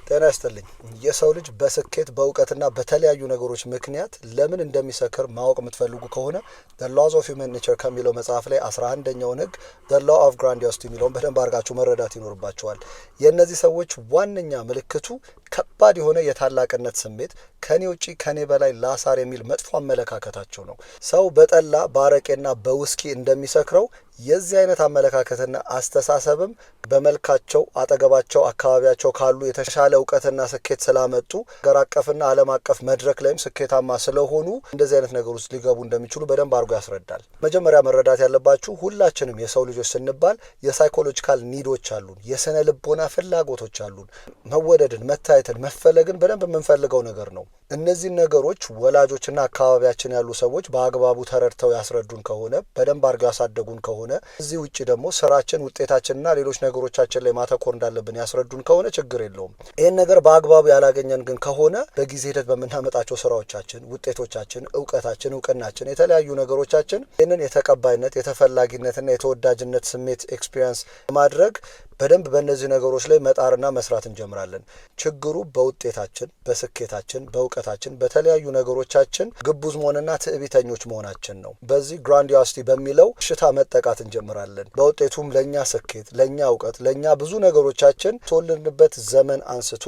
ጤና ይስጥልኝ። የሰው ልጅ በስኬት፣ በእውቀትና በተለያዩ ነገሮች ምክንያት ለምን እንደሚሰክር ማወቅ የምትፈልጉ ከሆነ The Laws of Human Nature ከሚለው መጽሐፍ ላይ 11ኛውን ህግ፣ The Law of Grandiosity የሚለውን በደንብ አድርጋችሁ መረዳት ይኖርባችኋል። የእነዚህ ሰዎች ዋነኛ ምልክቱ ከባድ የሆነ የታላቅነት ስሜት፣ ከኔ ውጪ ከኔ በላይ ላሳር የሚል መጥፎ አመለካከታቸው ነው። ሰው በጠላ፣ በአረቄና በውስኪ እንደሚሰክረው የዚህ አይነት አመለካከትና አስተሳሰብም በመልካቸው፣ አጠገባቸው፣ አካባቢያቸው ካሉ የተሻለ እውቀትና ስኬት ስላመጡ፣ ሀገር አቀፍና ዓለም አቀፍ መድረክ ላይም ስኬታማ ስለሆኑ እንደዚህ አይነት ነገር ውስጥ ሊገቡ እንደሚችሉ በደንብ አድርጎ ያስረዳል። መጀመሪያ መረዳት ያለባችሁ ሁላችንም የሰው ልጆች ስንባል የ psychological need ኦች አሉን፣ የስነ ልቦና ፍላጎቶች አሉን። መወደድን፣ መታየትን፣ መፈለግን በደንብ የምንፈልገው ነገር ነው። እነዚህን ነገሮች ወላጆችና አካባቢያችን ያሉ ሰዎች በአግባቡ ተረድተው ያስረዱን ከሆነ፣ በደንብ አድርገው ያሳደጉን ከሆነ፣ እዚህ ውጭ ደግሞ ስራችን፣ ውጤታችንና ሌሎች ነገሮቻችን ላይ ማተኮር እንዳለብን ያስረዱን ከሆነ ችግር የለውም። ይህን ነገር በአግባቡ ያላገኘን ግን ከሆነ በጊዜ ሂደት በምናመጣቸው ስራዎቻችን፣ ውጤቶቻችን፣ እውቀታችን፣ እውቅናችን፣ የተለያዩ ነገሮቻችን ይህንን የተቀባይነት፣ የተፈላጊነትና የተወዳጅነት ስሜት experience ማድረግ በደንብ በእነዚህ ነገሮች ላይ መጣርና መስራት እንጀምራለን። ችግሩ በውጤታችን፣ በስኬታችን፣ በእውቀታችን፣ በተለያዩ ነገሮቻችን ግቡዝ መሆንና ትዕቢተኞች መሆናችን ነው። በዚህ grandiosity በሚለው በሽታ መጠቃት እንጀምራለን። በውጤቱም ለእኛ ስኬት፣ ለእኛ እውቀት፣ ለእኛ ብዙ ነገሮቻችን ከተወለድንበት ዘመን አንስቶ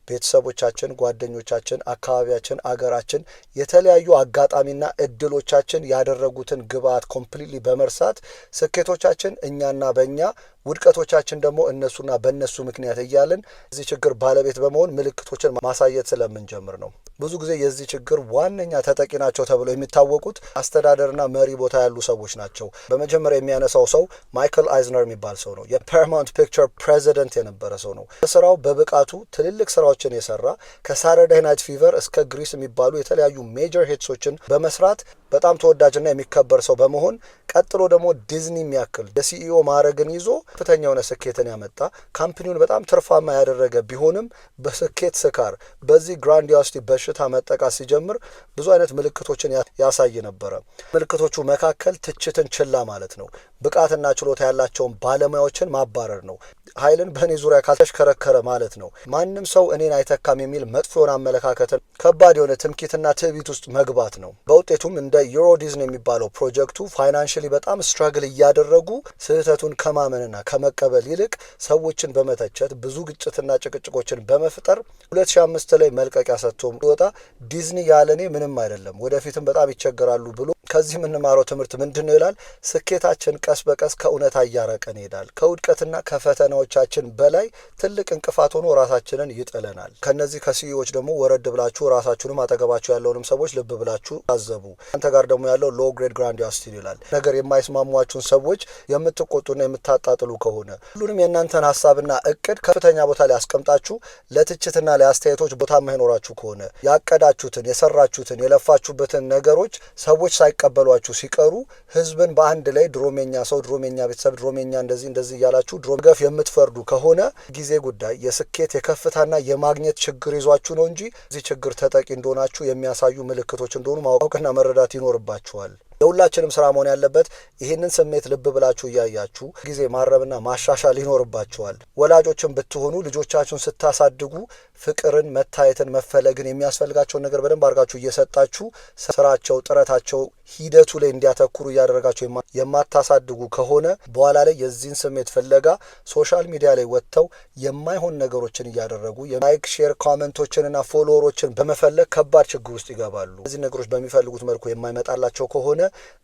ቤተሰቦቻችን፣ ጓደኞቻችን፣ አካባቢያችን፣ አገራችን፣ የተለያዩ አጋጣሚና እድሎቻችን ያደረጉትን ግብአት completely በመርሳት ስኬቶቻችን እኛና በእኛ፣ ውድቀቶቻችን ደግሞ እነሱና በእነሱ ምክንያት እያልን እዚህ ችግር ባለቤት በመሆን ምልክቶችን ማሳየት ስለምንጀምር ነው። ብዙ ጊዜ የዚህ ችግር ዋነኛ ተጠቂ ናቸው ተብለው የሚታወቁት አስተዳደርና መሪ ቦታ ያሉ ሰዎች ናቸው። በመጀመሪያ የሚያነሳው ሰው ማይክል አይዝነር የሚባል ሰው ነው። የ Paramount Picture president የነበረ ሰው ነው። በስራው በብቃቱ ትልልቅ ስራዎችን የሰራ፣ ከ Saturday Night Fever እስከ Grease የሚባሉ የተለያዩ major hits ኦችን በመስራት በጣም ተወዳጅና የሚከበር ሰው በመሆን፣ ቀጥሎ ደግሞ Disney የሚያክል የ CEO ማዕረግን ይዞ ከፍተኛ የሆነ ስኬትን ያመጣ፣ company ውን በጣም ትርፋማ ያደረገ ቢሆንም በስኬት ስካር በዚህ grandiosity በሽታ መጠቃት ሲጀምር ብዙ አይነት ምልክቶችን ያሳይ ነበረ። ምልክቶቹ መካከል ትችትን ችላ ማለት ነው። ብቃትና ችሎታ ያላቸውን ባለሙያዎችን ማባረር ነው። ኃይልን በእኔ ዙሪያ ካልተሽከረከረ ማለት ነው። ማንም ሰው እኔን አይተካም የሚል መጥፎ የሆነ አመለካከትን፣ ከባድ የሆነ ትምክህትና ትዕቢት ውስጥ መግባት ነው። በውጤቱም እንደ Euro Disney የሚባለው ፕሮጀክቱ financially በጣም struggle እያደረጉ ስህተቱን ከማመንና ከመቀበል ይልቅ ሰዎችን በመተቸት ብዙ ግጭትና ጭቅጭቆችን በመፍጠር 2005 ላይ መልቀቂያ ሰጥቶ ሲወጣ "ዲዝኒ ያለኔ ምንም አይደለም፣ ወደፊትም በጣም ይቸገራሉ" ብሎ ከዚህ የምንማረው ትምህርት ምንድን ነው ይላል። ስኬታችን ቀስ በቀስ ከእውነታ እያራቀን ይሄዳል። ከውድቀትና ከፈተናዎቻችን በላይ ትልቅ እንቅፋት ሆኖ ራሳችንን ይጥለናል። ከነዚህ ከ CEO ዎች ደግሞ ወረድ ብላችሁ ራሳችሁንም አጠገባችሁ ያለውንም ሰዎች ልብ ብላችሁ ታዘቡ። አንተ ጋር ደግሞ ያለው low grade grandiosity ይላል። ነገር የማይስማሟችሁን ሰዎች የምትቆጡና የምታጣጥሉ ከሆነ፣ ሁሉንም የእናንተን ሀሳብና እቅድ ከፍተኛ ቦታ ላይ አስቀምጣችሁ ለትችትና ለአስተያየቶች ቦታ የማይኖራችሁ ከሆነ፣ ያቀዳችሁትን፣ የሰራችሁትን፣ የለፋችሁበትን ነገሮች ሰዎች ሳይቀበሏችሁ ሲቀሩ ህዝብን በአንድ ላይ ድሮም የኛ ሰው፣ ድሮም የኛ ቤተሰብ፣ ድሮም የኛ እንደዚህ እንደዚህ እያላችሁ ድሮ ገፍ የምትፈርዱ ከሆነ ጊዜ ጉዳይ የስኬት፣ የከፍታና የማግኘት ችግር ይዟችሁ ነው እንጂ እዚህ ችግር ተጠቂ እንደሆናችሁ የሚያሳዩ ምልክቶች እንደሆኑ ማወቅና መረዳት ይኖርባችኋል። የሁላችንም ስራ መሆን ያለበት ይህንን ስሜት ልብ ብላችሁ እያያችሁ ጊዜ ማረምና ማሻሻል ይኖርባችኋል። ወላጆችን ብትሆኑ ልጆቻችሁን ስታሳድጉ ፍቅርን፣ መታየትን፣ መፈለግን የሚያስፈልጋቸውን ነገር በደንብ አድርጋችሁ እየሰጣችሁ ስራቸው፣ ጥረታቸው፣ ሂደቱ ላይ እንዲያተኩሩ እያደረጋችሁ የማታሳድጉ ከሆነ በኋላ ላይ የዚህን ስሜት ፍለጋ social media ላይ ወጥተው የማይሆን ነገሮችን እያደረጉ like፣ share፣ comment ኦችንና follower ኦችን በመፈለግ ከባድ ችግር ውስጥ ይገባሉ። እነዚህ ነገሮች በሚፈልጉት መልኩ የማይመጣላቸው ከሆነ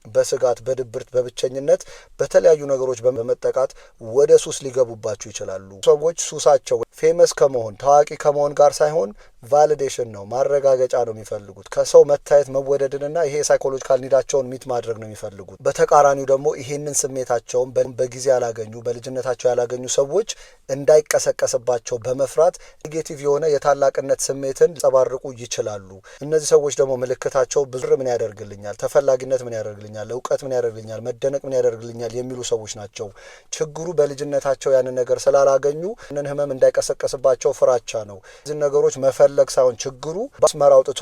በስጋት፣ በድብርት፣ በብቸኝነት፣ በተለያዩ ነገሮች በመጠቃት ወደ ሱስ ሊገቡባችሁ ይችላሉ። ሰዎች ሱሳቸው famous ከመሆን፣ ታዋቂ ከመሆን ጋር ሳይሆን validation ነው፣ ማረጋገጫ ነው የሚፈልጉት። ከሰው መታየት፣ መወደድንና ይሄ የ psychological need ኣቸውን meet ማድረግ ነው የሚፈልጉት። በተቃራኒው ደግሞ ይሄንን ስሜታቸውን በጊዜ ያላገኙ፣ በልጅነታቸው ያላገኙ ሰዎች እንዳይቀሰቀስባቸው በመፍራት negative የሆነ የታላቅነት ስሜትን ሊያንጸባርቁ ይችላሉ። እነዚህ ሰዎች ደግሞ ምልክታቸው ብር ምን ያደርግልኛል፣ ተፈላጊነት ምን ያደርግልኛል፣ እውቀት ምን ያደርግልኛል፣ መደነቅ ምን ያደርግልኛል የሚሉ ሰዎች ናቸው። ችግሩ በልጅነታቸው ያንን ነገር ስላላገኙ ያንን ህመም እንዳይቀሰቀስባቸው ፍራቻ ነው። እነዚህ ነገሮች መፈለግ ሳይሆን ችግሩ መስመር አውጥቶ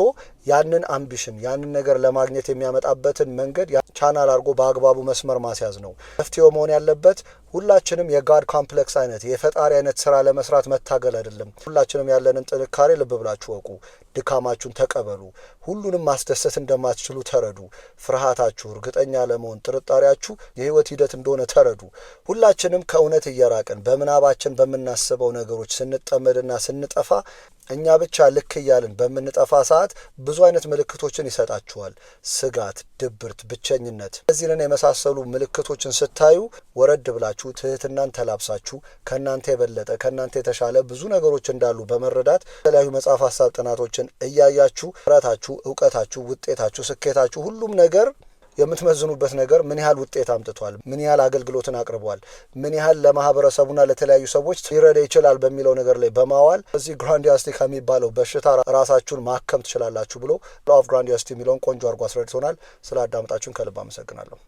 ያንን ambition፣ ያንን ነገር ለማግኘት የሚያመጣበትን መንገድ ቻናል አድርጎ በአግባቡ መስመር ማስያዝ ነው። መፍትሄው መሆን ያለበት ሁላችንም የ God complex አይነት፣ የፈጣሪ አይነት ስራ ለመስራት መታገል አይደለም። ሁላችንም ያለንን ጥንካሬ ልብ ብላችሁ እወቁ። ድካማችሁን ተቀበሉ። ሁሉንም ማስደሰት እንደማትችሉ ተረዱ። ፍርሃታችሁ፣ እርግጠኛ አለመሆን፣ ጥርጣሬያችሁ የህይወት ሂደት እንደሆነ ተረዱ። ሁላችንም ከእውነት እየራቅን በምናባችን በምናስበው ነገሮች ስንጠመድና ስንጠፋ፣ እኛ ብቻ ልክ እያልን በምንጠፋ ሰዓት ብዙ አይነት ምልክቶችን ይሰጣችኋል። ስጋት፣ ድብርት፣ ብቸኝነት፣ እነዚህን የመሳሰሉ ምልክቶችን ስታዩ ወረድ ብላችሁ ትህትናን ተላብሳችሁ ከእናንተ የበለጠ፣ ከእናንተ የተሻለ ብዙ ነገሮች እንዳሉ በመረዳት፣ የተለያዩ መጽሐፍ ሀሳብ ጥናቶችን እያያችሁ፣ ጥረታችሁ፣ እውቀታችሁ፣ ውጤታችሁ፣ ስኬታችሁ፣ ሁሉም ነገር የምትመዝኑበት ነገር ምን ያህል ውጤት አምጥቷል፣ ምን ያህል አገልግሎትን አቅርቧል፣ ምን ያህል ለማህበረሰቡና ለተለያዩ ሰዎች ሊረዳ ይችላል በሚለው ነገር ላይ በማዋል እዚህ grandiosity ከሚባለው በሽታ ራሳችሁን ማከም ትችላላችሁ ብሎ law of grandiosity የሚለውን ቆንጆ አድርጎ አስረድቶናል። ስለ አዳመጣችሁን ከልብ አመሰግናለሁ።